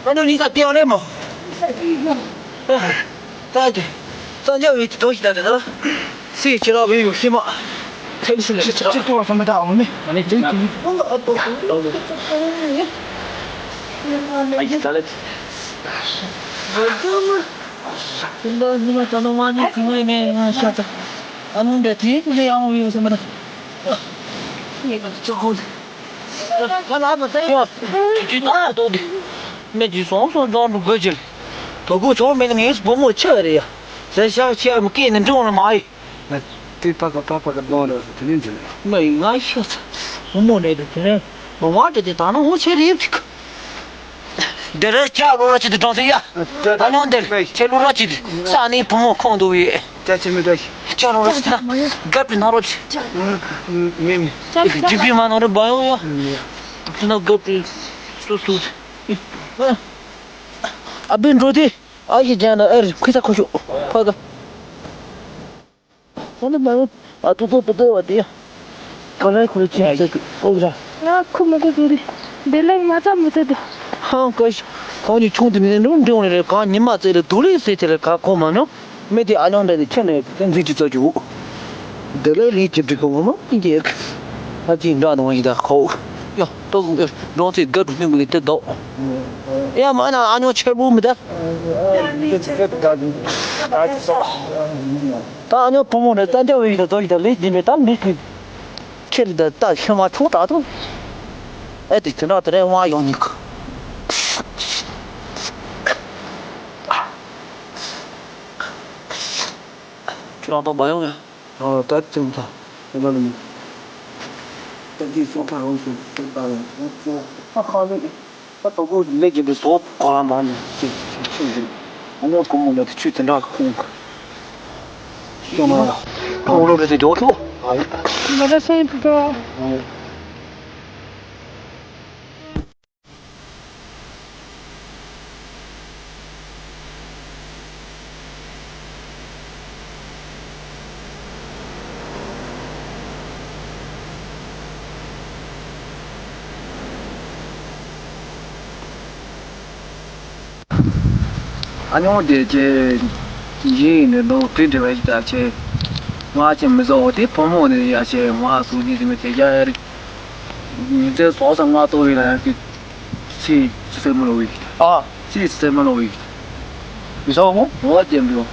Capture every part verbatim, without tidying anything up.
ང་ཚོ་གཉིས་ཀ་སྟེང་ལས་མོ། ད་དེ། ས་འཇའ་བའི་དོ་ཞིག་ད་དེ་ད། སི་ཁྱེད་རང་བའི་ཡོད་སྲིད་མ། ཁྱེད་སི་ལ་ཁྱེད་ཁྱེད་ཏུ་བ་སམ་མི་ད་འོང་མི། ཨ་ནི་ཅི་ན། ཨ་ཡི་ད་ལེ། ད་ནི་མ་ད་ནི་མ་ནི་ཁང་ངེ་ནས་ང་ཤ་ཚ། ཨ་ནུ་འདྲ་དེ་ནས་ཡང་བའི་ཡོད་སམ་མི་ད། ཡེ་ཅོ་ཁོ། ང་ལ་མ་ད་ཡོད། ཅི་ན་ཏོ་དེ། མེ་ཇི་སོང་སོང་ཙང་འགྲོ་དགོས་ཅི། དོ་གོ་ཆོང་མེད་ངས་བུ་མོ་ཆེ་བ་རེད་ཡ། ཟེར་ཤག་ཆེ་མ་སྐད་ནི་འགྲོ་ནི་མ་ཡི། ང་དེ་ཕ་ག་ཕ་ཕ་ག་ནོ་ར་དེ་ནས་འཇོན། མ་ཡི་ང་ཤ་ཚ། བུ་མོ་རེད་དེ་དེ་རེད། མ་བ་དེ་དེ་ད་ནང་ཧོ་ཆེ་རེད་ཕིག་དེ་རེད་ཅག་རོ་ར་ཅི་དེ་གྲོང་ཚེ་ཡ། ད་ནང་དེ་ཁྱེད་ལོ་ར་ཅི་དེ་ས་ནི་བུ་མོ་ཁོང་དུ་ཡི། ཅག་ཅི་མི་འདྲ་ཤི། ཅག་རོ་ར་ཅི་ད་གབ་ཏི་ན་རོ་ཅི། མི་མི། ཅི་པི་མ་ནོ་རེ་བ་ཡོ་ཡ། ཅི་ན་གབ་ཏི་སུ་སུ། ཨ་བི་འགྲོ་དེ། ཨ་ཡི་ཅན་ཨེ་རི་ཁུ་ས་ཁུ་ཤོ། ཕ་ག་ཁོ་ནི་མ་ཨ་ཏུ་ཏུ་ཏུ་ཏུ་བ་དེ། ག་ལ་ཁུ་ལ་ཅན་ཟེར་གི་ཨོ་ར། ང་ཁུ་མོ་གི་གི་རི། དེ་ལས་ང་ཙམ་མི་ཚེ་དུ། ཧང་ཀ་ཤ། ཁོ་ནི་ཆུང་དུ་ནི་འགྲོ་འགྲོ་ནི་རེ་ག་ཉི་མ་ཚེ་རེ་དུ་ལི་སེ་ཚེ་རེ་ག་ཁོ་མ་ནོ། མི་དེ་ཨ་ལོང་འདྲ་དེ་ཁྱེད་ནས་དེ་འཛིན་གྱི་ཙོ་རྒྱུ། དེ་ལས་ལས་ཀྱི་འགྲིག་གི་འོ་མ་ཡིན་གྱི། ཨ་ཅིག་འདྲ་དང་ཡིན་ད་ཁོ། ཡ་ཏོ་གྲོང་ཚེ་དགའ་འགྲོ་སྙིང་གི་དེ་དོ། ཡ་མ་ན་ཨ་ཉོ་ཆེར་བུ་མི་ད། ད་ཨ་ཉོ་བུ་མོ་ནས་ཙན་དན་བའི་ཡིན་ད་དོ་ཡིན་ད་ལས་སྦྱིན་པའི་ད་ལས་ཀྱི། ཁྱེད་ལ་ད་ཤི་མ་ཆུང་ད་དུ། ཨེ་དེ་དེ་འདྲ་དེ་རེད་དབང་ཡོང་ཉིག་ཁྱོད་རང་ཐོག་མ་ཡོང་ཡ། ཨ་ད་ཅི་མ་ཐག་ཨེ་མ་ལ་མི། ད་འདི་སོ་ཁ་རང་སོ་སོ་ད་ཡང་ཨ་ཁ་ལེ། ད་དོ་གོ་ལེ་གི་འདི་སོ་གོ་ལ་མ་ནི་ཅི་ཅི་ཅི་ཅི། ཨ་ནོ་གོ་མོ་ལ་དུ་ཆུ་དེ་འདྲ་ཁོང་། ཁོང་ལོ་རེ་དེ་འགྲོ་ཐུབ། ཨ་ཡ། ང་ད་སེམས་པ། ཨ་ཉོ་དེ་ཅེ་ཡིན་ནི་ལོ་དེ་འདྲ་བ་ཞིག་ད་ཅེ། ང་ཅེ་མི་བཟོ་དེ་བུ་མོ་ནི་ཡ་ཅེ་ང་སུ་ནི་དེ་མི་དེ་ཡ་རིགས། ཉིན་མཚན་སོ་སོ་ང་ཏོ་ཡིན་ན་ཡང་ཅི་ཅི་ཟེར་མི་ལོ་བའི། ཨ། ཅི་ཟེར་མི་ལོ་བའི། མི་ཟ་བ་མོ། ངོ་ཅན་པོ།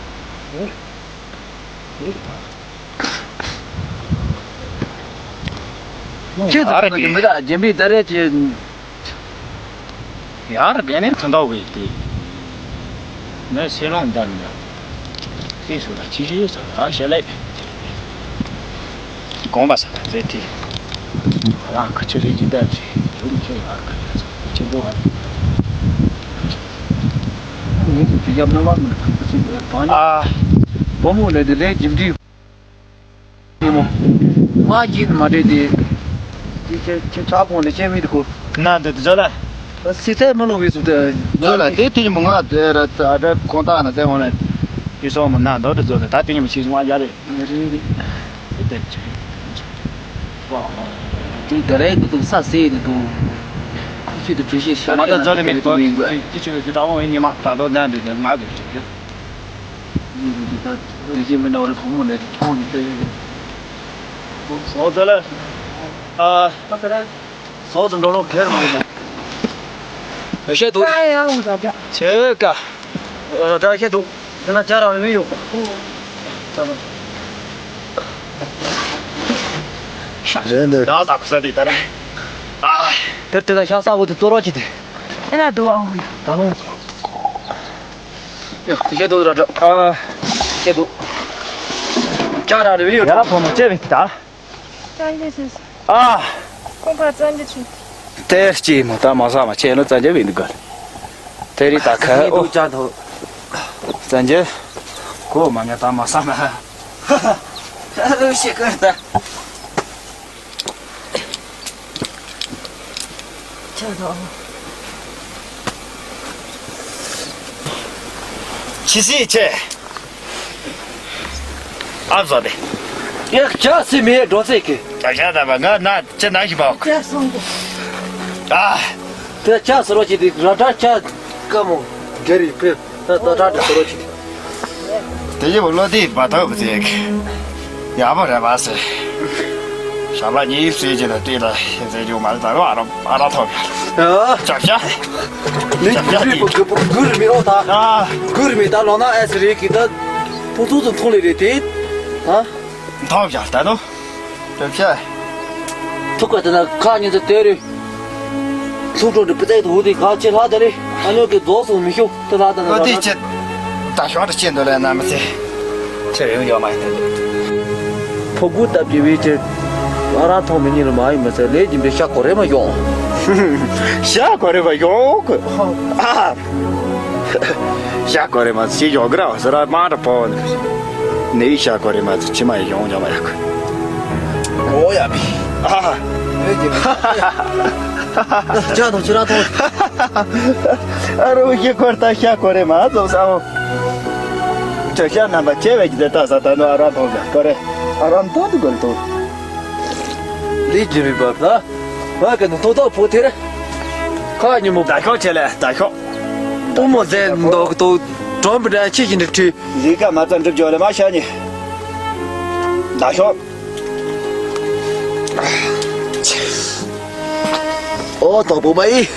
ཁྱེད་ཚོ་ཨ་རེ་མི་ད་རྒྱན་པའི་ད་རེ་ཅི། ཡར་དེ་ནས་ཚོན་མདོག་གི་དེ། ནས་སེ་ལོང་འདར་འདར། ཤེས་སུ་ལ་ཅི་ཞིག་ཟེར་ཨ་ཞལ་ལས། དགོངས་པ་ས་རེད་དེ། རང་ཁ་ཆེ་རེད་ཀྱི་འདར་ཅི་ཡོང་ཁྱེད་ཡར་ཁ་ཆེ་ཚོ་ཅི་འདུག་ཨ། བུ་མོ་ལས་དེ་ལས་ཇིམ་དྲི། མོ། མ་གྱིས་མ་འདྲེས་ཏེ། ཅི་ཅི་ཅི་ཆག་གོང་ནས་ཅི་མི་འདུག་གོ། ན་འདི་འདི་ཚོ་ལ། སི་ཚད་མི་ལོ་བའི་སུ་དེ། ཚོ་ལ་དེ་དེ་མོ་ང་དེ་ར་ཚ་ར་གོང་ཐག་ན་ཚད་འོང་ལ། ཡི་སོགས་མོ་ན་འདོ་དེ་ཚོ་ལ་ད་དེ་ཉི་མ་ཕྱིས་སོང་ང་ཡ་རེད། རེད་རེད། དེ་དེ་ཅི། དེ་དེ་རེད་འདུག་ས་སེ་འདུག་ཁུ་ཚུལ་དུ་གྲོས་གཞི་ཤ་མ་ད་ཚོ་ལ་མི་འདུག་ཅི་ཅི་ཅི་ད་འོང་ཉི་མ་ད་ལོ་ན་འདི་དེ་ང་དེ་ཅི། ཟོག་ཚོ་ལ། ཨ། ཟོག་ཚོ་འགྲོ་ལོ་ཁེར་མ་ཡིན། བཤད་འདུག་ཆེ་ཀ་ད་བཤད་འདུག་དེ་ན་ཅ་ར་མི་ཡོད། རེད་འདུག་ད་ད་ས་དེ་ད་ར། ཨ། དེར་དེ་ད་ཤ་ས་བོ་དེ་གཙོ་རོགས་ཀྱི་དེ། ཨེ་ན་འདུག་ཨང་ད་ལོ། ཡ། དེ་བཤད་འདུག་ར་འདྲ། ཨ། བཤད་འདུག་ཅ་ར་རེ་བའི་ཡོད། ཡ་ལ་ཕོ་མོ་ཅེ་བི་ད། ཙན་དན་ཆུ། ཨ། ཁོང་པ་ཙན་དན་ཆུ། དེ་སྐྱེས་མོ་ད་མ་ས་མ་ཆེ་ནོ་ཙན་དན་བི་འདུག་ག་དེ་རི་ད་ཁ་ཨོ། ཙན་དན། གོ་མ་ཉ་ད་མ་ས་མ། ཧ་ཧ། ཨ་རུ་ཤི་ཀར་ད། ཆ་ད། ཆི་སི་ཆེ། ཨ་བཟོ་དེ། ཡ་ཅག་སི་མེ་འགྲོ་ཚེ་གི། ད་ཤ་ད་བ་ང་ན་ཅི་ན་ཤི་བ། ཅག་སོང་གི། ཨ། དེ་ཅག་སི་རོ་ཅི་དེ་ར་ད་ཅག་ཀ་མོ། དེ་རིགས་པས་ད་ད་ད་དུ་ཁོ་རོ་ཅིག་དེ་ཡི་བློ་དེ་བ་ཐག་བུ་ཚེག་ཡག་པོ་རེད་པ་ཟེར། ཞབས་ལ་ཉིས་ཟེར་གྱི་ན་དེ་ལ་ཟེར་རྒྱུ་མ་རེད། ད་རོ་ཨ་ར་ཨ་ར་ཐོབ་ཡ། ཨ། ཅག་ཅག་ནི་ཅག་ཅག་གུ་རུ་གུ་རུ་གུ་རུ་མི་རོ་ད། ཨ། གུ་རུ་མི་ད་ལོ་ན་ཨེ་སི་རེད་གི་ད། ཕུང་ཚུགས་སུ་མཐོང་ལེ་རེད་དེ། ཨ། ཐོབ་ཡ་ད་ནོ། ཅག་ཅག་ཐུག་ག་དེ་ན་ཁ་ཉིན་ཚེ་དེ་རེད། ཚུགས་གྲོགས་འདི་པི་ཙེ་དུ་དེ་ག་ཆེ་ལྷ་དེ་རེད། ཨ་ཉོ་གི་རྫོགས་སུ་མི་ཤོག་དེ་ལྷ་དང་ཨ་དེ་ལྷ་ཅེ། ད་ཤོག་ཏུ་ཅེ་འདོད་ལ་ན་མི་ཚེ། ཁྱེད་ཡོང་ཡོད་མ་ཡིན་ཏེ། ཕོ་རྒུད་སྟབས་ཀྱི་བེད་ཅེ། ང་རང་མཐོང་མི་ཉིད་ལ་མ་ཡིན་མི་ཚེ་ལས་ཀྱི་འདི་ཤ་གོ་རེ་མ་ཡོང་། ཤ་གོ་རེ་མ་ཡོང་གི་ཨ། ཤ་གོ་རེ་མ་ཚེ་ཡོང་གི་ར་བ་ཟེར་ར་མ་འདྲ་པོ་ནི། ནི་ཤ་གོ་རེ་མ་ཚེ་ཕྱི་མ་ཡོང་ཡོང་མ་ཡོང་གི་ཨོ་ཡ་བི། ཨ། ལས་ཀྱི་ཅག་དང་ཁྱེད་རང་ཐོང་། ཨ་རོ་ཤི་ཁོར་ད་ཤ་གོ་རེ་མ་ཚོ་ས་འོ། ཅག་ཤ་རྣམ་པ་ཆེ་བས་ཀྱི་དེ་ལྟ་ས་ད་ནོ་ཨ་ར་ཐོང་ཤ་གོ་རེ། ཨ་རམ་ཏོ་དུ་གོལ་ཏོ། ལས་ཀྱི་རིག་པ་ད། ང་གི་ནི་ཏོ་ཏོ་ཕོ་ཐེར། ཁ་ཉི་མོ། ད་ཤོག་ཆེ་ལེ་ད་ཤོག་ཏུ་མོ་ཟན་མདོག་ཏོ། གྲོམ་པ་འདྲ་ཆེ་ཞིང་འདྲ་ཁྲི། ལས་ཀ་མ་ཚང་འགྲུབ་ཅོ་ལེ་མ་ཤ་ཉི། ད་ཤོག་ཨོ་དང་པོ་མ་ཡིན།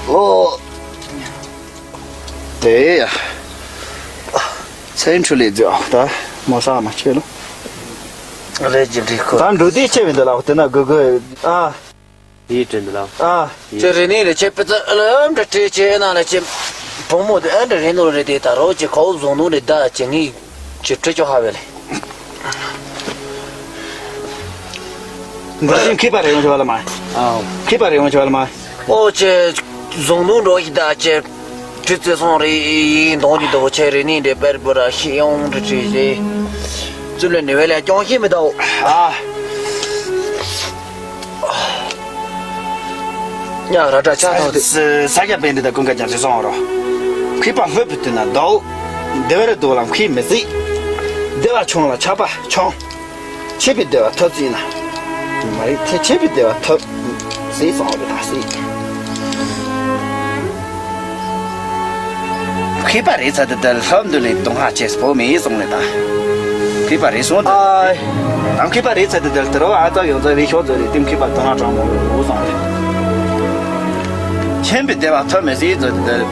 ཨོ། དེ་ཡ། ཚན་ཁྲུ་ལས་རྫི་ཨ་ད་མོ་ས་མ་ཆེ་ལོ། རེད་ཀྱི་འགྲིག་ཁོ། ད་འགྲོ་དེ་ཆེ་བའི་འདི་ལ་དེ་ན་དགོས་དགོས་ཨ། ཡིད་དྲན་འདི་ལ། ཨ། ཅེ་རེ་ནི་རེ་ཆེ་པི་ཙི་ཨ་ལམ་འདྲ་ཁྲི་ཆེ་ན་ལ་ཆེ། བུ་མོ་དེ་ཨ་འདྲ་རེ་ནོ་རེ་དེ་ད་རོ་ཅེ་ཁོ་བཟུང་ནོ་རེ་ད་ཅེ་ངི་ཅེ་ཁྲི་ཅོ་ཧ་བེ་ལེ། འགྲོ་ཞིང་མཁས་པ་རེ་ཡོང་ཆེ་བ་ལ་མ། ཨ། མཁས་པ་རེ་ཡོང་ཆེ་བ་ལ་མ། ཨོ་ཅེ། བཟུང་ནོ་འགྲོ་ཞིག་ད་ཅེ། ཁྲི་ཙེ་སོང་རེ་ཡིན་དོང་གི་དོ་ཆེ་རེ་ནི་འདྲེ་པེར་བུ་ར་ཤི་ཡོང་འདྲ་ཁྲི་ཞེ། ཙུ་ལེ་ནི་བེ་ལེ་ཀྱོང་ཤི་མི་དོ། ཨ། ཉ་ར་ཏྲ་ཆ་ཐོག་ཏེ། ས་སྐྱ་པཎྜི་ཏ་ཀུན་དགའ་རྒྱ་མཚོས་གསུངས་པ་རོ། མཁས་པ་སློབ་པའི་དུས་ན་ཟླ་བོ། བདེ་བར་འདུག་ལ་མཁས་མི་སྲིད། བདེ་བ་ཆུང་ལ་ཆགས་པ་ཆུང་། ཆེས་པའི་བདེ་བ་ཐོབ་ཅེ་ན། མ་རིག་ཐེ་ཆེས་པའི་བདེ་བ་ཐོབ། སྲིད་གསུངས་པ་རེད་ད་སྲིད། མཁས་པ་རེད་ཚ་དེ་དེར་ལྷོབ་འདུག་ལས་དུང་ཧ་ཆེས་པོ་མེད་གསུངས་ལས་ད། མཁས་པ་རེད་གསུངས་ད། ཨ། ད་མཁས་པ་རེད་ཚ་དེ་དེར་དེ་རོ་ཨ་ཙག་ཡོང་ཙག་རེད་ཤོག་ཙག་རེད་དེ་མཁས་པ་དུང་ཧ་དྲང་མོ་འུ་གསུངས་རེད། ཆེན་པོའི་བདེ་བ་ཐོབ་མི་སྲིད་ཙག་དེ་དེར།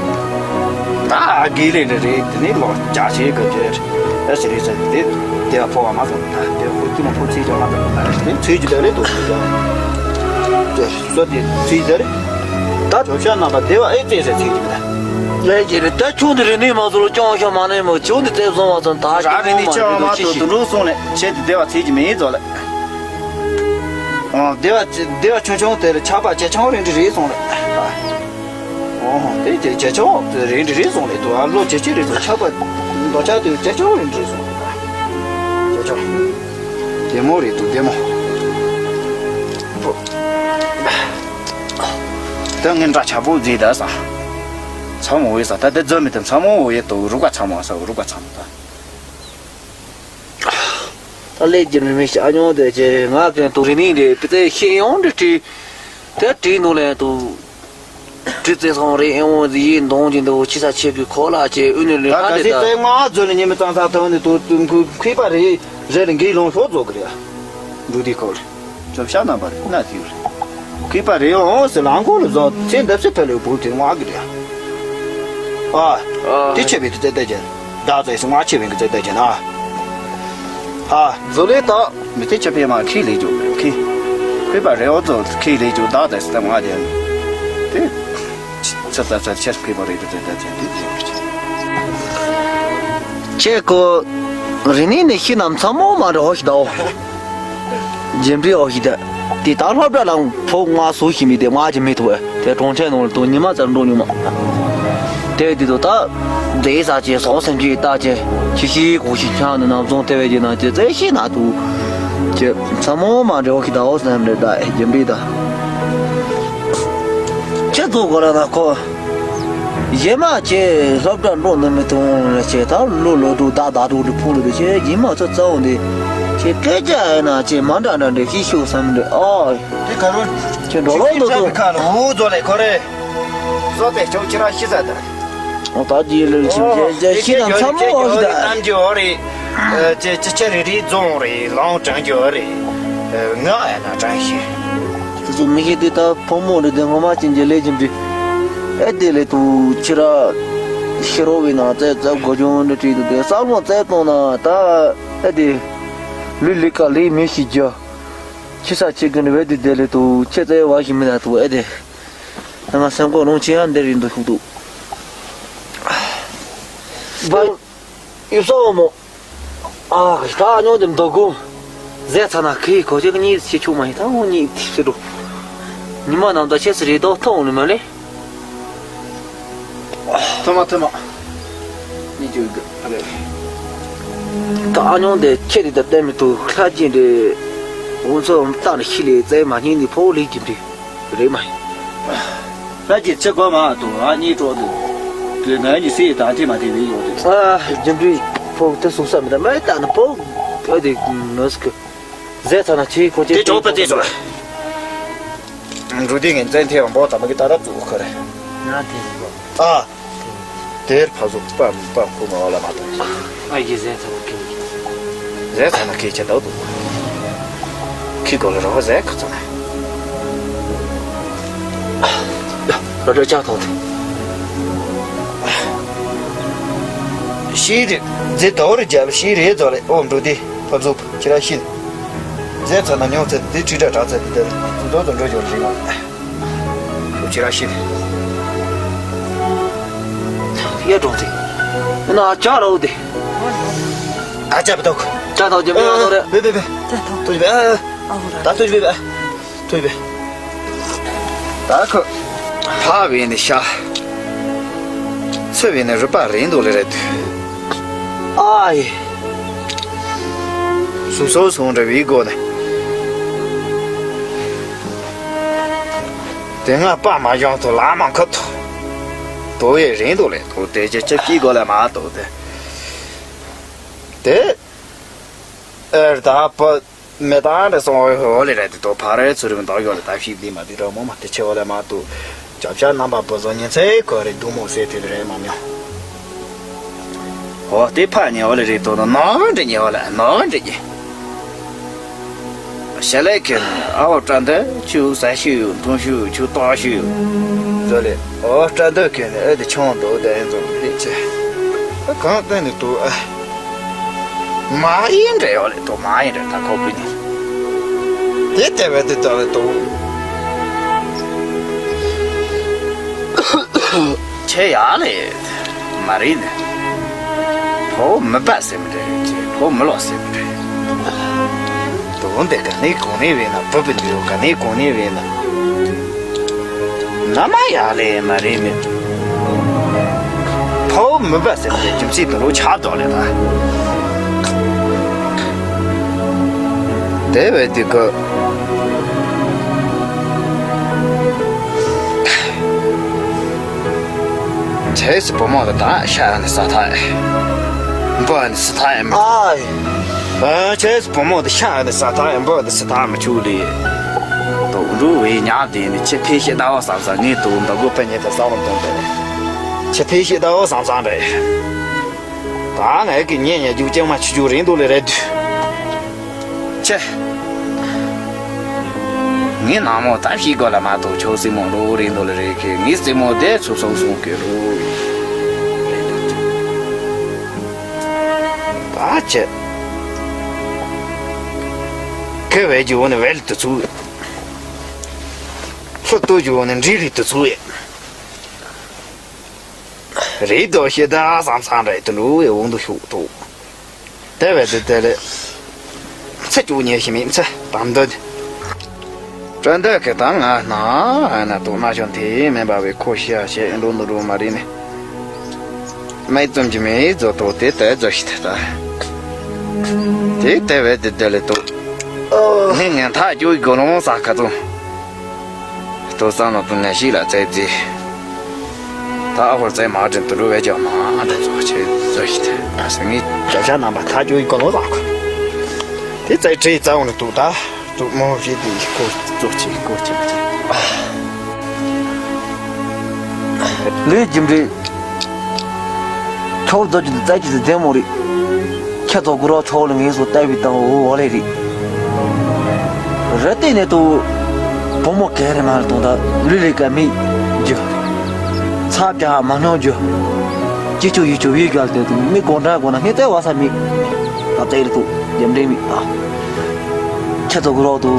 ད་ཨ་དགེ་ལས་འདྲ་རེད་དེ་ནི་ལོ་རྒྱ་ཆེ་གི་རེད་ཨ་ཞེ་རེད་ཚ་དེ་དེ་བདེ་བ་འཕོ་བ་མ་སོང་ད་བདེ་བ་འཕོ་དུ་མ་འཕོ་ཚིག་ཅང་མ་ཐོབ་ད་རེད་དེ་ཚིག་ཅི་ད་རེད་དོ་ཚིག་ཅང་། སོ་དེ་ཚིག་ད་རེད། ད་ཇོ་ཤ་རྣམ་པ་བདེ་བ་ཨེ་ཙེ་ཟེར་ཚིག་ཅིག་མེད། ལས་ཀྱི་རེད་ད་ཆུང་དུ་རེ་ནི་མ་བཟོ་ལོ་ཅོང་ཤ་མ་ནས་མོ་ཆུང་དུ་ཙེ་བཟོ་བ་ཙམ་ད་ར་རེ་ནི་ཅི་བ་མ་ཐུ་དུ་འགྲོ་སོང་ལས་ཆེད་དུ་བདེ་བ་ཚིག་ཅིག་མེད་ཟོ་ལས། ཨོ་བདེ་བ་བདེ་བ་ཆུང་ཆུང་དེར་ཆགས་པ་ཇེ་ཆུང་རེ་འདྲི་རེད་སོང་ལས། ཨོ་དེ་ཇེ་ཇེ་ཆུང་རེ་འདྲི་རེད་སོང་ལས་དུ་ཨ་ལོ་ཇེ་ཆེ་རེད་སོང་ཆགས་པ་འདོ་ཆགས་དེ་ཇེ་ཆུང་རེ་འདྲི་རེད་སོང་ལས་ཇེ་ཆུང་། བདེ་མོ་རེད་འདུག་བདེ་མོ། ད་ངས་འདྲ་ཆགས་པོ་བཟས་ད་ས། ཚ་མོ་འོ་ཡེ་ས་ད་དེ་རྫོན་མི་དང་ཚ་མོ་འོ་ཡེ་དུ་རུག་པ་ཚ་མོ་ས་རུག་པ་ཚ་མོ་ད། ད་ལས་ཀྱི་མི་མི་ཤ་ཉོ་དེ་ཅེ་ང་གན་དུ་རི་ནི་རེད་པི་ཙེ་ཤེས་ཡོང་འདྲི་བྲིས། དེ་བྲིས་ནོ་ལན་དུ། དྲི་ཙེ་སོང་རེ་ཨེ་འོང་ཟི་ཡིན་གདོང་གི་འདུག་ཕྱི་ས་ཆེ་གི་ཁོ་ལ་ཅེ་ཨུ་ནི་ལི་ད་ཧ་ག་དེ་སི་ད། ཙེ་ང་ཛོ་ནི་ཉི་མི་ཙང་ཙང་ཐོན་ནི་དུ་དུ་མཁུ་མཁས་པ་རེད་རེད་ལ་འགི་ལོང་ཤོག་ཛོ་གི་རེད། འབྲུ་དི་ཁོ་རེད། ཅོབ་ཤ་རྣམ་པ་རེད་ན་དེ་རེད། མཁས་པ་རེད་འོང་ཟེར་ལ་མགོ་ལ་ཛོ་ཚེ་འདབ་སེ་ཐ་ལེ་བུ་དེ་ང་གི་རེད། ཨ། ཨ། དེ་ཆེ་བའི་དུ་ཙེ་ད་ཅན། ད་ཙེ་སི་ང་ཆེ་བའི་གི་ཙེ་ད་ཅན་ཨ། ཨ། ཛོ་ལེ་ད། མི་ཚེ་ཆ་པས་མ་ཁས་ལེགས་འཇུག་ཁས། མཁས་པ་རེ་འོ་ཙོ་ཁས་ལེགས་འཇུག་བདག་དང་སྲིད་དང་མ་དེ། དེ། ཚ་ཚ་ཚ་ཆེར་མཁས་པ་རེ་དེ་དེ་དེ་དེ་དེ། ཁྱེད་ཀོ། རི་ནི་ནི་ཤི་ནམ་ཚ་མོ་མ་རེ་ཧོ་ཤི་ད་འོ། རྒྱན་འབྲི་ཨོ་ཤི་ད། དེ་ད་སློབ་གྲྭ་ལ་ཕོ་ང་སུ་ཤི་མི་དེ་མ་ཅི་མི་ཐུ་དེ་གྲོང་ཁྱེར་ནང་ལ་དུ་ཉི་མ་ཙམ་འགྲོ་མྱོང་མ། དེ་དེ་དུ་ད། དེ་ས་ཅེ་སོང་སེམས་ཅེ་ལྟ་ཅེ། ཁྱི་ཤི་གོ་ཤི་ཆང་ནི་ནམ་བཟུང་དེ་བས་ཀྱི་ན་ཅེ་ཙེ་ཤི་ན་དུ། ཅེ་ཚ་མོ་མ་འདྲེ་བ་ཁྱི་ད་འོ་སེམས་རེ་ད་ཨེ་རྒྱན་འབྲི་ད། ཁྱེད་ཚོ་གོ་ར་ན་ཁོ། ཡེ་མ་ཅེ་སློབ་གྲྭ་འགྲོ་ནི་མི་ཐུང་ལ་ཅེ་ད་ལོ་ལོ་དྲུག་ད་ད་དྲུག་དྲུག་ཕུང་ལ་དུ་ཅེ་ཡེ་མ་ཚོ་རྩ་བོ་འདི། ཅེ་སྐད་ཆ་ཡེ་ན་ཅེ་མ་འདྲ་འདྲ་འདྲ་ཤི་ཤུ་སམ་འདྲ་ཨོ། དེ་ག་རུ། ཅེ་འགྲོ་ལོ་དུ་དུ། ཁ་ལ་འུ་ཛོ་ལེ་ཁོ་རེ། བཟོ་དེ་ཆོག་ཁྱེད་རང་ཤི་ས་དང་། ཨོ་ད་ཅི་ལོས་ཆུ་ཞེ་ཞེ་ཤི་དང་ཚ་མོ་ཨོ་ཞི་ད། གཏམ་རྒྱུ་ཨོ་རེད། ཅི་ཅི་ཅི་རེ་རེ་རྫོང་རེད་ལོང་དྲང་རྒྱུ་ཨོ་རེད། ང་ཨ་ན་དྲང་ཤི། དེ་ཚོ་མི་ཤི་དེ་ད་ཕོ་མོ་རེད་དེ་ངོ་མ་ཅན་གྱི་ལས་ཀྱི་འདྲི། ཨེ་དེ་ལས་དུ་ཁྱེད་རང་ཤི་རོགས་བས་ན་ཙེ་ཙེ་གོ་ཅོང་འདྲི་བྲིས་འདུག་དེ་ས་ལོང་ཙེ་གཏོང་ན་ད་ཨེ་དེ་ལུས་ལི་ཀ་ལི་མི་ཤི་རྒྱུ། ཁྱི་ས་ཆེ་གི་འདྲི་བས་དེ་དེ་ལས་དུ་ཁྱེད་ཙེ་བ་ཤི་མི་ན་དུ་ཨེ་དེ། ང་སེམས་ཁོག་ལོང་ཆེ་ཡང་འདིར་ཡིན་དུ་ཤུག་འདུག་ཡུ་སོ་མོ། ཨ་ད་ཉོ་དེ་མདོ་དགུ། ཟས་ཚ་ན་ཁི་གོ་ཅིག་གཉིས་ཆེ་ཆུང་མ་ཡིན་ད་འོ་གཉིས་ཐིག་སེ་འགྲོ། ཉི་མ་ནམ་ཟླ་ཆེ་སེ་རེ་དོ་ཐོང་ནི་མ་ལེ། ཐོ་མ་ཐོ་མ། གཉིས་ཀྱི་ག་རེ། ད་ཨ་ཉོ་དེ་ཁྱེད་རེ་ད་བསྟན་མི་ཐུབ་ལྷ་རྒྱན་རེ། འོ་ཚོ་ལྟ་ནི་ཤི་ལེ་ཙེ་མ་ཉིན་ནི་ཕོ་ལེ་གྱིན་དུ། རེད་མ་ཡིན། ལྷ་གཅིག་ཆེ་གོ་མ་འདུག་ཨ་གཉིས་གྲོགས་འདུག་དེ་ང་གཉིས་སྲིད་དང་དེ་མ་དེ་བས་ཡོང་དུས། ཨ་རྒྱུ་འབྲས་ཕོག་དེ་སུག་ས་མི་འདྲ་མ་ཡི་ད་ནི་ཕོག་ཨ་དེ་མོ་སི་ཀི། ཟས་ཚ་ན་ཆེ་ཁོ་ཆེ་དེ་གྲོགས་པ་དེ་ཚོ་ལ། འབྲུ་དེ་ངན་བཙན་ཐེ་བ་འབོག་ཙམ་གི་ད་རབ་ཚུགས་ཁོ་རེད། ང་དེ་ཡིན་གོ་ཨ། དེར་ཕ་ཟུག་པ་པ་ཁུ་མ་བ་ལ་མ་དང་། ཨ་ཡེ་ཟས་ཚ་བ་ཁེ་ནི། ཟས་ཚ་ན་ཁེ་ཆེ་འདུག་འདུག་ཁི་གོ་ལ་རོ་ཟས་ཁ་ཚ་ན། རོ་ཅག་ཐོང་དེ། ཤི་རེ་ཟས་དོ་རེ་རྒྱབ་ཤི་རེ་ཛོ་ལེ་ཨོ་འགྲོ་དེ་ཕ་ཟུག་ཁྱེད་ར་ཤི། ཟས་ཚ་ན་ཉོང་ཚེ་དེ་ཁྲི་ཁྲ་གྲག་ཚེ་དེ་དེར་ཟུ་དོ་ཙོ་འགྲོ་རྒྱུ་རེ་ང་། ཁྱོད་ཅི་ར་ཤི་ནས། ཡ་གྲོང་དེ། ན་ཅག་ར་འོ་དེ། ཨ་ཅག་བི་ཏོག་ཅག་ཐོག་ཅེ་མི་ཡ་ཐོག་རེ། བེ་བེ་བེ། ཏུ་བེ། ད་ཏུ་བེ་བེ། ཏུ་བེ། ད་ཁོ། ཕ་བེ་ནི་ཤ། ཚེ་བེ་ནི་རུ་པ་རིང་དུ་ལེ་རེད། ཨ་ཡེ། སུ་སོ་སོང་འདྲ་བའི་སྒོ་ནས། དེ་སྔ་པ་མ་གཞོང་ཐོ་ལ་མ་ཁབ་ཐོ། དོ་ཡེ་རིང་དུ་ལེ་དོ་དེ་ཅི་ཅི་སྐྱིད་གོ་ལ་མ་དོ་དེ། དེ། ཨེར་ད་པ་མེ་ཏང་རེ་སོང་ཧོ་ལེ་རེ་དེ་དོ་ཕ་རེ་ཚུ་རིང་དོ་ཡོ་ལེ་ད་ཤིག་དེ་མ་དེ་ར་མོ་མ་དེ་ཆེ་བ་ལེ་མ་དོ། ཅབ་ཤ་རྣམ་པ་པོ་ཚོ་ཉིན་མཚན་གོ་རེ་དུ་མོ་སེ་དེ་རེ་མ་མྱོང་། འོ་དེ་ཕ་ཉེ་བ་ལ་རེད་དོ་ན་ནང་འདྲི་ཉེ་བ་ལ་ནང་འདྲི་ཉེ། ཤ་ལེ་ཁེ་ནི་ཨ་བ་བཀྲ་འདི་ཆུ་ཟ་ཤི་ཡོད་འཐུང་ཤི་ཡོད་ཆུ་བཏང་ཤི་ཡོད། ཟོ་ལེ་འོ་བཀྲ་འདི་ཁེ་ནི་ཨེ་དེ་ཆུང་འདུག་དེ་ཨེ་ཚོ་ལེ་ཆེ། ཨ་གང་བསྟན་ནས་འདུག་ཨ། མ་ཡིན་འདྲ་ཡོད་ལེ་དོ་མ་ཡིན་འདྲ་ད་ཁོ་བུ་ནི། དེ་ལྟ་བས་དེ་ལྟ་བས་དོ། ཆེ་ཡ་ལེ། མ་རེད་ནི། ཕོ་མི་པ་སེམས་རེད་ཀྱི་ཕོ་མི་ལོ་སེམས་རེད། དོན་དེ་ག་ནས་གོང་ནས་བས་ན་བུ་བི་འདུག་ག་ནས་གོང་ནས་བས་ན། ན་མ་ཡ་ལེ་མ་རེད་ནི། ཕོ་མི་པ་སེམས་རེད་རྒྱུ་མཚན་དུ་ལོ་ཆགས་དོ་ལེ་ད། དེ་བས་དེ་ག་ཆེས་བུ་མོ་དེ་ད་ཤ་ཡ་ནི་ས་ཐག་ཡ། འབུ་ཡ་ནི་ས་ཐག་ཡ་མི། ཨའི། ཨ་ཆེས་བུ་མོ་དེ་ཤ་ཡ་ནི་ས་ཐག་ཡ་འབུ་ཡ་ནི་ས་ཐག་མི་ཆུག་ལེ། དུག་འབྲུ་བའི་ཉག་དེ་ནི་ཆེ་ཕི་ཤི་ད་བ་བསམ་བསམ་ངས་དུག་འདི་གོ་ཕན་ཉེ་ད་བསམ་བློ་གཏོང་དེ་ཆེ་ཕི་ཤི་ད་བ་བསམ་བསམ་རེད། ད་ངས་ཀྱི་ཉེ་ཉེ་རྒྱུག་ཅང་མ་ཆུ་རྒྱུག་རིང་དུ་ལེ་རེད་དུས། ཆེ། ངའི་ནང་མོ་ད་ཤི་དགོས་ལ་མ་གཏོགས་ཁྱོད་སྲིང་མོ་ལོ་རིང་དུ་ལ་རེད་ཁེ་ངའི་སྲིང་མོ་དེ་ཚོ་སོང་སོང་གི་རུ། ད་ཆེ། ཁེ་བས་རྒྱུ་བོ་ནི་བས་ལི་དུ་ཚུགས། ལྷུ་ཏོ་རྒྱུ་བོ་ནི་འདྲི་ལི་དུ་ཚུགས། རེད་དོ་ཤེས་ད་བསམ་བསམ་རེད་དུ་འགྲོ་བའི་འོང་དུ་ཤུག་ཏོ། དེ་བས་དེ་དེ་ལས། ཚེ་བཅུ་ཉེར་ཞིག་མིན་ཚེ་དམ་དོན། བཀྲ་འདོད་ཀྱི་དང་ང་ན་ཨ་ན་དུ་ན་ཤོན་དེ་མེན་པ་བའི་ཁོ་ཤི་ཡ་ཞེས་འགྲོ་འདུག་འགྲོ་མ་རེད་ནི། མེད་ཙམ་གྱི་མེད་ཛོ་ཏོ་དེ་དེ་ཛོ་ཤི་ཐེ་ད། དེ་དེ་བས་དེ་དེ་ལས་དུ། ངས་ངན་ཐག་བཅུག་དགོས་ལོང་ས་ཁ་ཚོ། ལྟོ་བསམ་ལ་དུ་ནས་ཤིག་ལ་བཙལ་རྩིས། ད་ཨ་ཧོར་བཙལ་མ་དྲན་དུ་འགྲོ་བས་ཀྱང་མ་འགྲོ་ཚོ་ཆེ་ཚོ་ཞིག་དེ་ཟེར་ངས་རྒྱབ་ཤ་རྣམ་པ་ཐག་གཅོད་ཡིན་གོ་ལོ་ལགས་ཁོ། དེ་བཙལ་ཁྲིད་རྩ་བོ་ནས་འདུག་ད་འདུག་མོ་བཞི་དེ་ཡིས་ཀོ་ཙོག་ཆེ་ཀོ་ཆེ་མ་ཆེ། ལས་རྒྱུ་འབྲས། ཁྱོད་རྫོགས་རྒྱུ་དེ་བཙལ་རྒྱུ་དེ་རྫས་མོ་རེད། ཁྱེད་ཚོ་གུ་རོ་ཆོག་ལ་ངེས་སུ་ལྟ་བའི་དང་འོ་འོ་ལེ་རེད། རེད་དེ་ནས་དུ། བུ་མོ་ག་རེ་མ་ལ་གཏོང་ད་ལུས་ལས་ཀ་མི་རྒྱུ། ཚ་རྒྱ་མ་སྙོང་རྒྱུ། ཅི་ཆུ་ཡི་ཆུ་བའི་རྒྱལ་དེ་དུ་མི་དགོང་དྲ་དགོང་ན་ངས་བལྟས་བ་ས་མི། ད་བལྟས་ལ་དུ་རྒྱུ་འབྲས་མི་ད། ཁྱེད་ཚོ་གུ་རོ་དུ།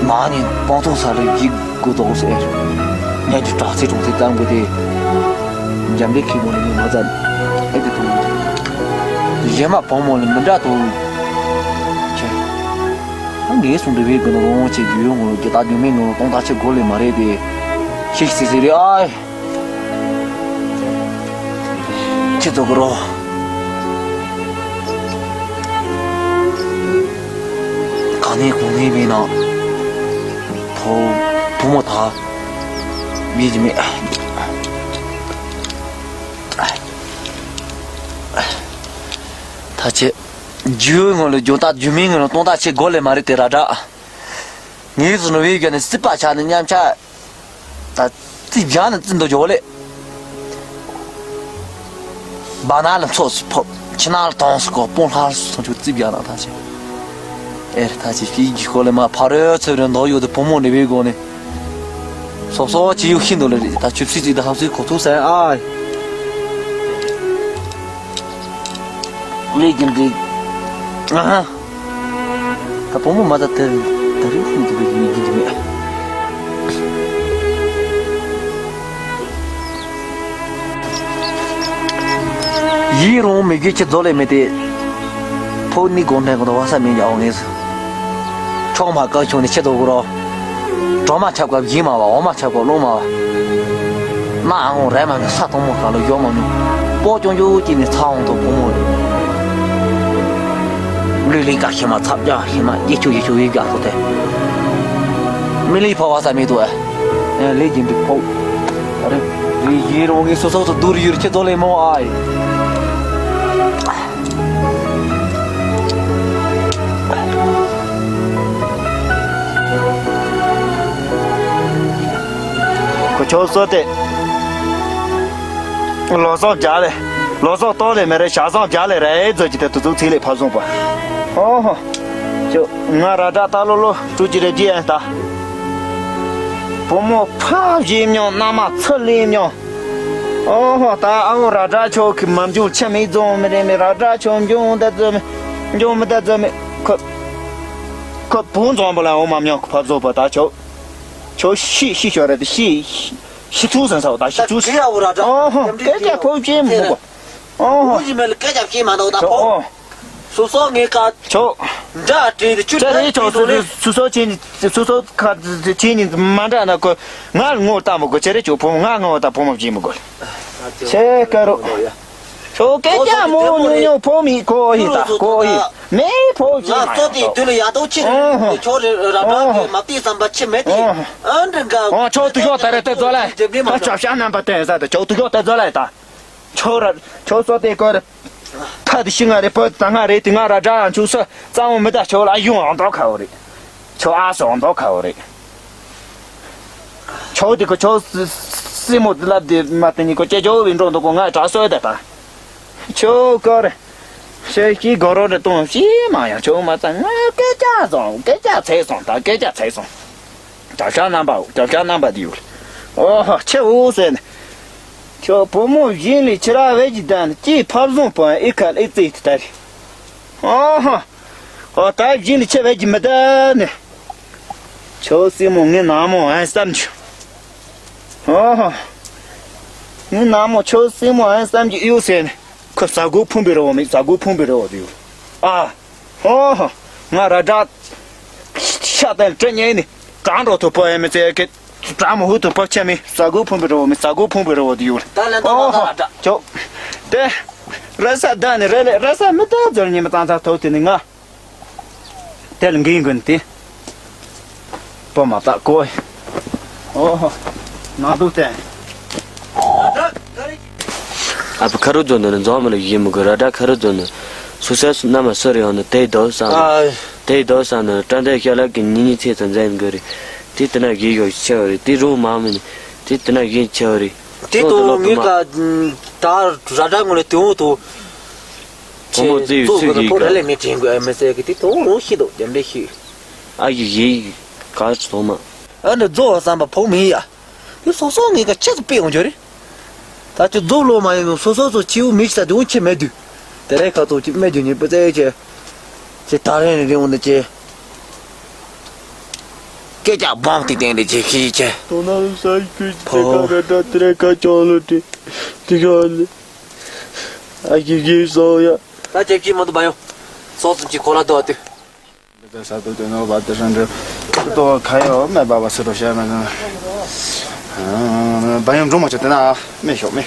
མ་ནི་སྤང་ཐོག་ས་ལ་ཡིག་དགོས་དོགས་ཟེར། ཉལ་གྱི་དྲག་ཚེ་གྲོང་ཚེ་བཏང་དགོས་ཏེ། འཇམ་པའི་ཁྱི་མོ་ནི་མ་ཙམ་ཨེ་དེ་དུ། གཞན་མ་བུ་མོ་ལ་མི་འདྲ་དུ། ཁྱེད། ཨ་ངའི་གསུང་འདྲི་བའི་དགོན་ནོ་རོང་ཆེ་རྒྱུ་ཡོང་ངོ་རྒྱུ་དག་རྒྱུ་མེད་ངོ་གཏོང་ཐག་ཆེ་དགོས་ལེ་མ་རེད་དེ། ཤིག་སི་སི་རེད་ཨའི། ཁྱེད་ཚོ་གུ་རོ། གང་ནས་གང་ནས་མིན་ན། བུ་བུ་མོ་ད་མིན་གྱི་མེད། ད་ཆེ་རྒྱུའི་ངོ་ལ་རྒྱུ་དག་རྒྱུ་མིན་ངོ་ལ་གཏོང་དག་ཆེ་དགོས་ལེ་མ་རེད་དེ་ར་འདྲ། ངའི་བཟོ་ནོ་བའི་རྒྱ་ནས་སྲིད་པ་ཆགས་ནས་མཉམ་ཆགས། ད་རྩིས་བཞག་ནས་རྩིས་འདོད་ཀྱི་འོ་ལེ། བ་ན་ལ་མཚོ་སུ་ཕོབ། ཕྱི་ནང་ལ་དྭངས་སུ་གོ་སྤུངས་ལྷར་སུ་སོང་ཆུ་རྩིས་བཞག་ན་ད་ཆེ། ཨེ་རེད་ད་ཆེ་ཕྱིའི་གི་སྐོར་ལས་མ་ཕ་རོལ་ཚོད་རེ་འདོགས་ཡོད་དུ་བུ་མོ་ནི་བའི་སྒོ་ནས། སོབ་སོབ་ཅི་ཡུག་ཤིན་ཏུ་ལ་རེད་ད་ཆུ་ཚིག་ཚིག་ད་ཧམ་སུའི་གོ་ཐུག་ཟེར་ཨ། ལས་ཀྱི་འདི། ཨ་ཧ། ད་བུ་མོ་མ་ད་དེར་ད་རིང་ཤིན་ཏུ་བའི་ཡིན་གྱི་འདུག་མེད། ཡིན་རུང་མི་དགེ་ཁྱི་རྫོགས་ལས་མེད་དེ། ཕོ་ནི་དགོང་ནས་དགོང་དུ་བ་ས་མིན་ཀྱང་འོང་ངེས། ཆོག་མ་བཀག་ཆོག་ནས་ཆེ་དོ་གུ་རོ། གྲོ་མ་ཆབ་སྐབས་ཡིན་མ་བ་འོ་མ་ཆབ་སྐབས་རླུང་མ་བ། མ་ཨ་འོང་རེ་མ་ནི་ས་དང་མོ་ག་ལ་ཡོང་མ་མྱོང་། པོ་ཅོང་ཅོ་ཅི་ནས་ཚ་འོང་དོ་བུ་མོ། ལུས་ལིང་ག་ཤི་མ་ཚབ་རྒྱ་ཤི་མ་ཡེ་ཆུ་ཡེ་ཆུ་ཡེ་རྒྱ་སོ་ཐེ། མི་ལི་ཕ་བ་ས་མི་དུ་ཨ། ལས་ཀྱི་འདི་ཕོ། ཨ་རེ། རི་ཡི་རོ་ངི་སོ་སོ་སོ་དུར་ཡུར་ཁྱེད་དོ་ལེ་མོ་ཨ་ཡི། ཁོ་ཆོ་སོ་དེ། ལོ་སོགས་རྒྱ་ལས། ལོ་སོགས་ཏོག་ལས་མེ་རེ་ཞག་སོགས་རྒྱ་ལས་རེ་ཛོ་ཅི་དེ་དུ་ཚུགས་ཚིག་ལས་ཕ་བཟུང་པ། ཨོ་ཧོ། ཁྱོད་ང་ར་དྲག་ལྟ་ལོ་ལོ་སྤྲུལ་གྱི་རེ་རྒྱུ་ཡང་ལྟ། བུ་མོ་ཕ་བཞེས་མྱོང་མནའ་མ་ཚུར་ལེན་མྱོང་། ཨོ་ཧོ་ད་ཨ་འོ་ར་དྲག་ཁྱོད་ཀྱི་མ་འཇུག་ཆེ་མི་རྫོང་མི་རེ་མི་ར་དྲག་ཁྱོད་འཇུག་ད་རྫོ་མི་འཇུག་མི་ད་རྫོ་མི་ཁོ་ཁོ་བུ་འཛོམས་པ་ལ་འོ་མ་མྱོང་ཁོ་ཕ་བཟོ་པ་ད་ཁྱོད་ཁྱོད་ཤི་ཤི་ཤོར་རེད་ཤི་ཤི་ཐུག་སན་ས་བ་ད་ཤི་ཐུག་སན། ཨོ་ཧོ་སྐད་ཆ་ཕོ་བྱེད་མི་འདུག་ཨོ་ཧོ། ཨོ་ཡི་མེ་ལ་སྐད་ཆ་བཤད་མ་འདུག་ད་ཕོ། ཨོ། སོ་སོ་ངའི་ཀ་ཆོ། འདྲ་བྲིས་ཏེ་ཆུ་ཆ་རེ་ཆོ་སུ་སུ་སོ་ཆེ་ནི་སུ་སོ་ཁ་ཆེ་ནི་མ་འདྲ་ན་ཁོ་ང་ངོ་ལྟ་མི་དགོས་ཆེ་རེ་ཆོ་ཕོ་ང་ངོ་ལྟ་ཕོ་མ་བྱེད་མི་དགོས། ཆེ་ཀ་རོ། ཆོ་སྐད་ཆ་མོ་ཉུང་ཉུང་ཕོ་མི་ཁོ་ཡི་ད་ཁོ་ཡི་མེ་ཕོ་ང་ཅི་མ་ཚོ་དེ་དུས་ལ་ཡག་ཐོག་ཆེ་ཨོ་ཧོ། ཆོ་རེ་ར་ཨོ་ཧོ། མ་བལྟས་བསམ་པ་ཆེ་མེད་དེ་ཨོ་ཧོ། ཨ་འདྲ་འགའ་ཨོ་ཆོ་དུ་ཞོག་ད་རེ་ཏེ་ཛོ་ལེ་ད་ཅོ་ཤ་རྣམ་པ་ཏེ་ས་ད་ཆོ་དུ་ཞོག་ད་ཛོ་ལེ་ད། ཁྱོད་ར་ཁྱོད་སོ་དེ་ཀོ་རེ། ཐ་དི་ཤི་ང་རེ་པོ་ད་ང་རེ་དི་ང་ར་དྲ་ཡང་ཆུ་སོ་གཙང་བོ་མི་ད་ཁྱོད་ལ་ཡོང་ཨང་དོ་ཁ་བོ་རེ། ཁྱོད་ཨ་སོ་ཨང་དོ་ཁ་བོ་རེ། ཁྱོད་དི་ཁོ་ཁྱོད་སི་མོ་དི་ལབ་དི་མ་དི་ནི་ཁོ་ཅེ་ཇོ་བི་འགྲོ་འདུག་ཁོ་ང་དྲ་སོ་དེ་ད། ཁྱོད་ཀོ་རེ། ཤེས་ཀྱི་གོ་རོ་རེ་གཏོང་ཤི་མ་ཡང་ཁྱོད་མ་ཚ་ང་སྐད་ཆ་སོང་སྐད་ཆ་ཚེ་སོང་ད་སྐད་ཆ་ཚེ་སོང་། དྲ་ཤ་རྣམ་པ་དྲ་ཤ་རྣམ་པ་དེ་ཡོད། ཨོ་ཧ་ཆེ་འུ་ཟེར་ནས། ཁྱོད་བུ་མོ་བཞིན་ལས་ཁྱི་ར་བས་ཀྱི་ད་ནི་ཅིའི་ཕར་བཟུང་པོ་ཨི་ཁ་ཨི་ཙི་ཏི་ད་རེད། ཨོ་ཧ། ཨོ་ད་བཞིན་ལས་ཁྱི་བས་ཀྱི་མི་ད་ནི། ཁྱོད་སྲིང་མོ་ངའི་ནག་མོ་ཨན་བསམ་རྒྱུ། ཨོ་ཧ། ངའི་ནག་མོ་ཁྱོད་སྲིང་མོ་ཨན་བསམ་རྒྱུ་ཨིའུ་ཟེར་ནས། ཁོ་ཟ་དགུ་ཕུང་པའི་རི་བོ་མི་ཟ་དགུ་ཕུང་པའི་རི་བོ་དེ་ཡོད། ཨ། ཨོ་ཧོ། ང་ར་དྲག་ཤ་དང་སྤྲེ་ཉེ་ནི་གྲང་འགྲོ་ཐུབ་པོ་ཡ་མི་ཚེ་གི་གྲང་མོ་ཧུ་ཐུབ་པོ་ཆེ་མི་ཟ་དགུ་ཕུང་པའི་རི་བོ་མི་ཟ་དགུ་ཕུང་པའི་རི་བོ་དེ་ཡོད། ད་ལན་ཏོ་ཨོ་མ་ཧོ་ད་ར་དྲག་ཅོ། དེ། ར་ས་ད་ནི་རེ་ལེ་ར་ས་མི་ད་ཛོར་ཉི་མ་ཙང་ཙང་ཐོག་དེ་ནི་ང་། དེ་ལ་འགན་དགོས་ནི་དེ། པོ་མ་བཏགས་ཀོ། ཨོ་ཧོ། ན་དུ་དེ། ཨ་ཕ་ཁ་རུ་རྫོང་ནི་རྫོང་མི་ལ་ཡིན་མི་དགོས་ར་ད་ཁ་རུ་རྫོང་ནི། སུ་ས་སུ་མནའ་མ་སུ་རེ་ཡོང་ནི་དེ་དོ་བསམ། ཨ། དེ་དོ་བསམ་ནི་ཏྲ་འདའི་ཤ་ལག་གི་ཉིན་ཉིན་ཚེ་ཚོ་འཛིན་དགོས་རེད། དེ་དེ་ན་གི་ཡོ་ཆེ་བ་རེད་དེ་རུང་མང་མི་ནི། དེ་དེ་ན་གཞན་ཆེ་བ་རེད། དེ་ཙོག་དང་དེ་ངས་ལོ་ཀ་ད་ར་ད་ངོ་ལ་དེ་འོང་དུ། བུ་མོ་བཙས་ཡོད་ཚུལ་གྱིས་ཕོ་ར་ལས་མི་དྲན་དགོས་མི་ཟེར་གི་དེ་དང་འོང་ཤི་འདུག་རྒྱབ་འདྲེ་ཤི། ཨ་ཡི་ཡི་ག་ཚོ་མ། ཨ་འདྲ་རྫོགས་བསམ་པ་ཕོག་མི་ཡ། དེ་སོ་སོ་ངས་ཀ་ཆེ་ཚོ་དཔེ་འོང་རྒྱུ་རེད། ད་ཁྱོད་རྫོགས་ལོ་མ་ཡིན་ནོ་སོ་སོ་ཚོ་ཁྱེའུ་མི་ཤི་ད་དེ་འོང་ཁྱེད་མེད་དུས། དེ་རེད་ཁ་ཐུག་ཅིག་སྨད་རྒྱུ་ཉིད་པ་ཙེ་ཆེ། ཅེ་ད་རེ་རེ་འོང་ནི་ཅེ། སྐད་ཆ་སྦོམ་ཏིག་སྟེང་རེ་ཅེ་ཁི་ཅེ། དོ་ན་ས་ཁྱོད་ཅེ་ཕོ། ཀ་ར་ཏྲ་ཏི་རེ་ཀ་ཅོང་ལོ་ཏི་ཏི་ཁ་ལེ། ཨ་ཁི་ཁི་སོ་ཡ། ད་ཅེ་ཅི་མ་དུ་བ་ཡོ། སོ་སུ་ཅི་ཁོ་ལ་དོ་ཏི། ས་དོ་ཏི་ནོ་བ་ཏི་རང་རེ། ཏོ་ཁ་ཡོ་མེ་བ་བ་སི་རོ་ཤ་མེ་ན། བ་ཡོ་འགྲོ་མ་ཆ་ཏི་ན་མེ་ཤོག་མེ།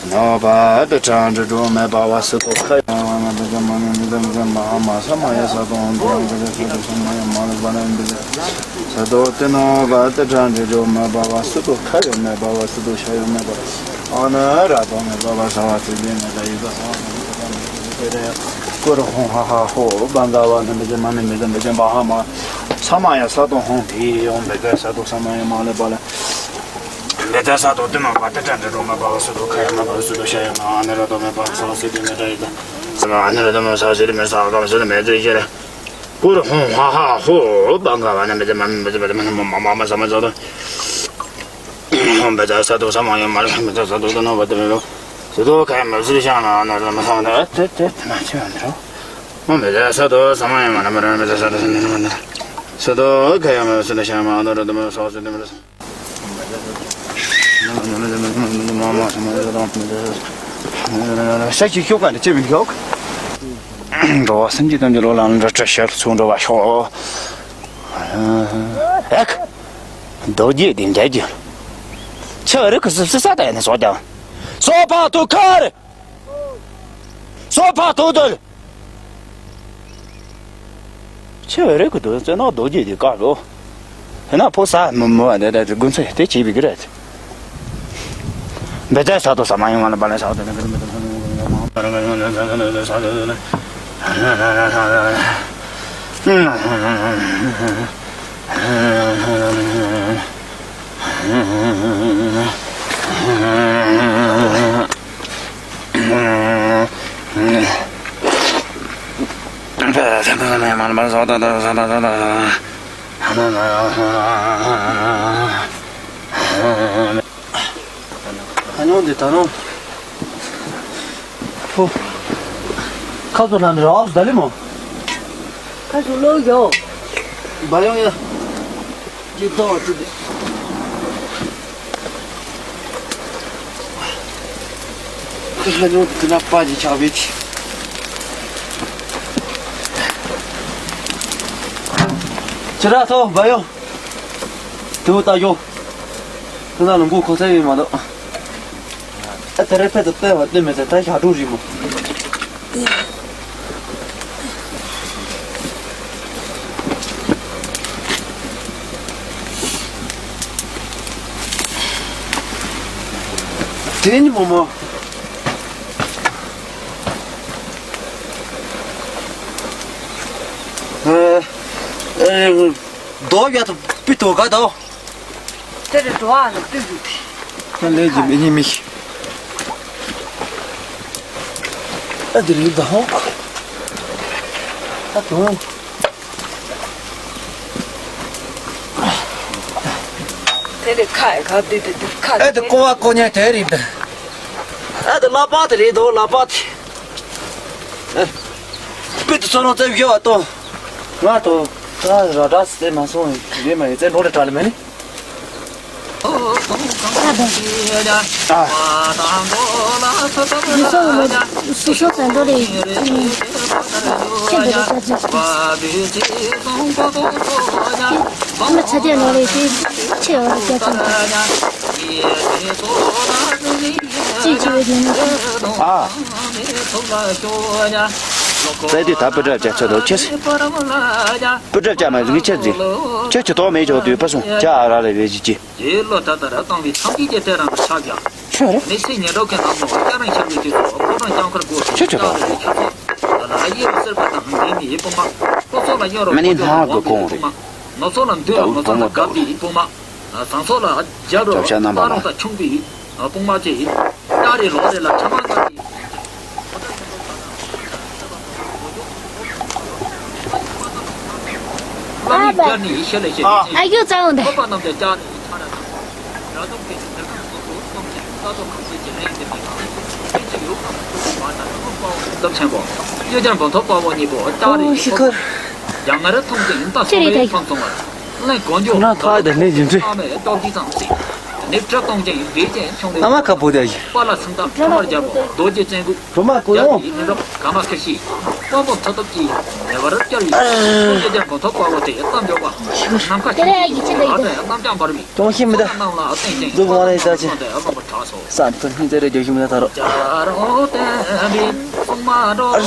ནོ་བ་ཏི་ཁྲ་འདྲི་འགྲོ་མེ་བ་བ་སི་ཏོ་ཁ་ཡོ་མ་མ་ཏི་ཁྲ་མ་མ་མི་ཏི་མ་མ་མ་ས་མ་ཡ་ས་དོ་འདི་ཡང་ཏི་ཁྲ་ཏི་ས་མ་ཡ་མ་ལ་བ་ལ་འདི་ས་དོ་ཏི་ནོ་བ་ཏི་ཁྲ་འདྲི་འགྲོ་མེ་བ་བ་སི་ཏོ་ཁ་ཡོ་མེ་བ་བ་སི་ཏོ་ཤ་ཡོ་མེ་བ་ཨ་ན་ར་དོ་མེ་བ་བ་ས་བ་སི་ཏི་མེ་ད་ཡི་ད་ཧོ་ཧ་ཧ་ཧོ་བ་འགའ་བ་ནི་མི་ཏི་མ་ནི་མི་ཏི་མི་ཏི་མ་ཧ་མ་ས་མ་ཡ་ས་དོ་ཧོང་ཏི་ཡོང་མེ་ཏི་ས་དོ་ས་མ་ཡ་མ་ལ་བ་ལ། མེ་ད་ས་དོ་ཏི་ནོ་བ་ཏི་ཁྲ་འདྲི་འགྲོ་མེ་བ་བ་སི་ཏོ་ཁ་ཡོ་མེ་བ་བ་སི་ཏོ་ཤ་ཡོ་ན་ཨ་ནི་ར་དོ་མེ་བ་ས་བ་སི་ཏི་མེ་ད་ཡི་ད་ས་ཨ་ནི་ར་དོ་མེ་ས་བ་སི་ཏི་མེ་ས་ག་བ་སི་ཏི་མེ་ཏི་ཤེ་ར་ཀུ་རུ་ཧོང་ཧ་ཧ་ཧོ་བ་འགའ་བ་ན་མེ་ཏི་མ་མེ་ཏི་མ་ཏི་མ་ནི་མ་མ་མ་ས་མ་ས་དོ་ཧོང་མེ་ད་ས་དོ་ས་མ་ཡོ་མ་ལ་མེ་ད་ས་དོ་ཏི་ནོ་བ་ཏི་མེ་རོ་སི་ཏོ་ཁ་ཡོ་མེ་སི་ཤ་ན་ཨ་ནི་ར་མ་ས་མ་ད་ཏེ་ཏེ་ཏེ་ན་ཆེ་བ་ནི་རོ་ཧོང་མེ་ད་ས་དོ་ས་མ་ཡོ་མ་ལ་མ་ར་མེ་ད་ས་དོ་ས་མ་ཡོ་མ་ལ་སི་ཏོ་ཁ་ཡོ་མེ་སི་ཏོ་ཤ་མ་ཨ་ནི་ར་དོ་མེ་སོ་སི་ཏི་མེ་རོ། ཤ་ཁྱི་ཤོག་ག་འདྲ་ཅི་མི་ཤོག་འགྲོ་བ་སེམས་ཀྱི་དོན་གྱི་བློ་ལ་འདྲ་བྲལ་ཤར་ཚུར་འགྲོ་བ་ཤོག་ཨེ་ཁ། རྡོ་རྗེ་འདི་འདྲ་རྒྱུ། ཆུ་རི་ཁུ་སི་སི་ས་ད་ཡ་ནི་སོ་ཀྱང་། སོ་ཕག་ཏུ་ཁར། སོ་ཕག་ཏུ་དོལ། ཆེ་བའི་རིགས་ཀྱི་དུ་བཙན་ནག་རྡོ་རྗེ་དེ་བཀག་རོ། དེ་ན་ཕོ་ས་མི་མོ་བ་འདི་འདྲ་དགོན་ཚོ་དེ་བྱེད་པའི་གི་རེད། འབད་རྩལ་ས་དོ་ས་མ་ཡོང་བ་ལ་བ་ལ་ས་དོ་ན་གི་རེད། ཨ་ཉོ་འདི་ད་རུང་ཧོ། ཁ་ཚོ་ལ་འདི་ར་ཨོ་ཟླ་ལི་མོ། ཁ་ཚོ་ལོ་ཡོ། བ་ཡོང་ཡ། ཅི་ཏོ་ཅི་དེ། ཁ་ཉོ་དེ་ན་པ་ཅི་ཆགས་པའི་ཅི། ཅི་ར་ཐོ་བ་ཡོ། དེ་བོ་ད་ཡོ། དེ་ན་ལུང་གོ་ཁོ་ཚ་ཡོད་མ་གཏོགས། ཨ་དེ་རེ་ཕེ་ཏོ་ཏེ་བ་ཏེ་མེ་ཏེ་ད་ཞག་དྲུག་རིང་མོ། དེ་ནི་མོ་མོ། ཨེ། ཨེ། རྡོ་ཡ་ཏོ་པི་ཏོ་ག་དོ། དེ་རེ་འགྲོ་ཨ་ལ་ཏི་ཏི། ཁ་ལས་ཀྱི་མི་ཉི་མི་ཤི། ཨ་དེ་རེ་ད་ཧོ། ཨ་དོ། དེ་རེ་ཁ་ཡ་ཁ་དེ་དེ་དེ་ཁ་ཨ་དེ་ཀོ་བ་ཀོ་ཉ་དེ་རེ་ད། ཨ་དེ་ལ་པ་དེ་རེ་དོ་ལ་པ་དེ། ཨ། པི་ཏི་ཚོ་ནོ་ཙེ་བྱོ་བ་ཏོ། ང་ཏོ། ད་ར་ད་སེ་མ་སོང་རེ་མ་ཡེ་ཙེ་འགྲོ་རེ་ཏྲ་ལེ་མེ་ནི། ཨ། སུ་ཤོག་ཙེ་འགྲོ་རེ་ཁྱེད་འདི་རེ་ད་ཅི་ཨ་མ་ཚ་དེ་ནོ་རེ་ཏི་ཆེ་བ་ར་སྐྱ་ཙམ་ཅི་ཅི་བའི་རྒྱུ་ནི། ཨ། ཙེ་དུས་ད་པུ་ཏྲ་བཅའ་ཆོག་དོ་ཆེ། པུ་ཏྲ་བཅའ་མ་ཟིག་ཆེ་ཟིག་ཆེ་ཆེ་དོག་མེད་ཆོག་དུས་ཕ་སོང་ཆ་ཨ་ར་རེ་བེ་ཅི་ཅི། ཆོ་རེ། ཆེ་ཆེ་དོག་མ་ནི་སྣ་གི་གོང་རེད། ད་བུ་བུ་མོ་དོག་ཟངས་ཚོགས་ལ་རྒྱབ་རོགས། རྒྱབ་ཤ་རྣམ་པ་ལ། སྟག་རོང་དང་ཁྱུང་པོའི་དཔུང་དམག་བཅས། ལྕགས་རི་ལོ་རེ་ལ་ཁྲ་མ་ལྔ་ཡི། བླ་མའི་རྒྱབ་ནས་ཡེ་ཤེས་ལས་བྱེད། ཨ་ཡོ་ཙང་འོང་དེ། ཁོ་པ་རྣམས་ཀྱང་ལྕགས་རི་ཡི་ཁྲ་ར་དང་། ར་དོམ་གྱི་དེར་ཁང་སོགས་སུ་བཙོང་ཞིང་ས་ཐོག་ཁང་ཚན་གྱི་རིན་འདེབས་པའི་ནང་། ཕན་ཆད་ཡུལ་ཁམས་སུ་བ་དང་ཐུན་མོང་དཔའ་བོ་སྟོབས་ཆེན་པོ། གཡུ་རྒྱལ་མགོན་ཐོག་དཔའ་བོ་གཉིས་པོ་ལྕགས་རི་ཡི། ཨོ་ཤི་ཁར། རྒྱ་ངར་མཐོང་ཅིང་རྟ་སོང་བའི་ཕང་སོང་བར། གླིང་དཀོན་མཆོག་ཁོ་རང་ཐག་དེ་ནས་ཡིན་དུས། ཨ་མའི་སྟོབས་ཀྱིས་ཙམ་སྲིད། ནི་བྲག་སྟོང་ཅན་བེད་ཅན་ཆུང་ལས། ཨ་མ་ཁ་བུ་དེ་ཡིན། པ་ལ་སུམ་རྟགས་ཁྲོ་མར་རྒྱལ་པོ་རྡོ་རྗེ་བཙན་སྐུ། གྲོ་མ་ཀོ་ཡོང་། རྒྱལ་པོའི་མི་རབས་ག་མ་ཁ་ཤི། དཔོན་པོ་མཐུ་སྟོབས་ཀྱིས་ཉེ་བར་བསྐྱལ་བའི། ཨ། ཁོང་གི་རྒྱལ་ཁོ་ཐོག་དཔའ་བོ་དེ་གཏམ་འཇོག་པ། ནམ་མཁའ་ཁྱིམ་གྱི་ལ་དང་གནམ་ལྕགས་འབར་བའི། ཅུང་ཤེས་མི་གནད། རྣམས་ལ་བསྟན་ཅིང་འཛུགས་མ་ལས་ད་ཅི། ཁོང་དེ་བློན་པོ་གྲགས་སོ། ས་ཕུ་སྙིང་རྩེ་རེ་རྒྱུ་ཞིག་མི་གནད་ད་རོགས། རྒྱ་རོགས་བསྟན་པའི་སྲུང་མ་འགྲོ་ན་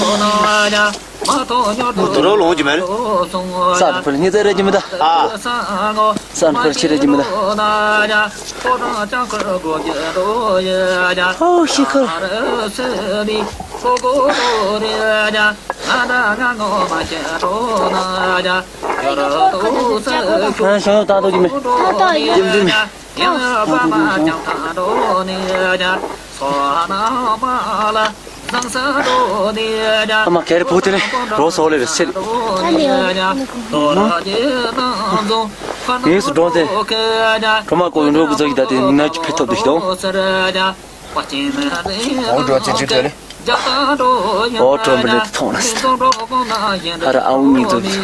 ཡ། མ་ཐོག་ཉོ་འགྲོ་ན་ཡ། ས་ཕུ་སྙིང་རྩེ་རེ་རྒྱུ་མི་གནད། ཨ། ས་ཕུ་ཆི་རེ་རྒྱུ་མི་གནད། ཨོ་ཤི་ཁར། ང་ཞང་ཡོད་ད་དོ་རྒྱུ་མི། ད་ད་ཡོད། རྒྱུ་མི། ཨ་མ་གལ་བུ་དེ་ནི་རོ་སོ་ལེ་རེ་སེ། ངེས་སུ་འགྲོ་དེ། གྲོ་མ་ཀོ་ཡོང་འགྲོ་གི་ཟོ་གི་ད་དེ་ན་གི་ཕེ་ཐོབ་དེ་ཤི་དོ། འོ་འགྲོ་ཅི་ཅི་དེ་ལེ། འོ་གྲོ་མི་ལེ་དེ་ཐོང་ན་སེ། ཨ་ར་ཨ་འུ་གཉིས་ཚོ་གི།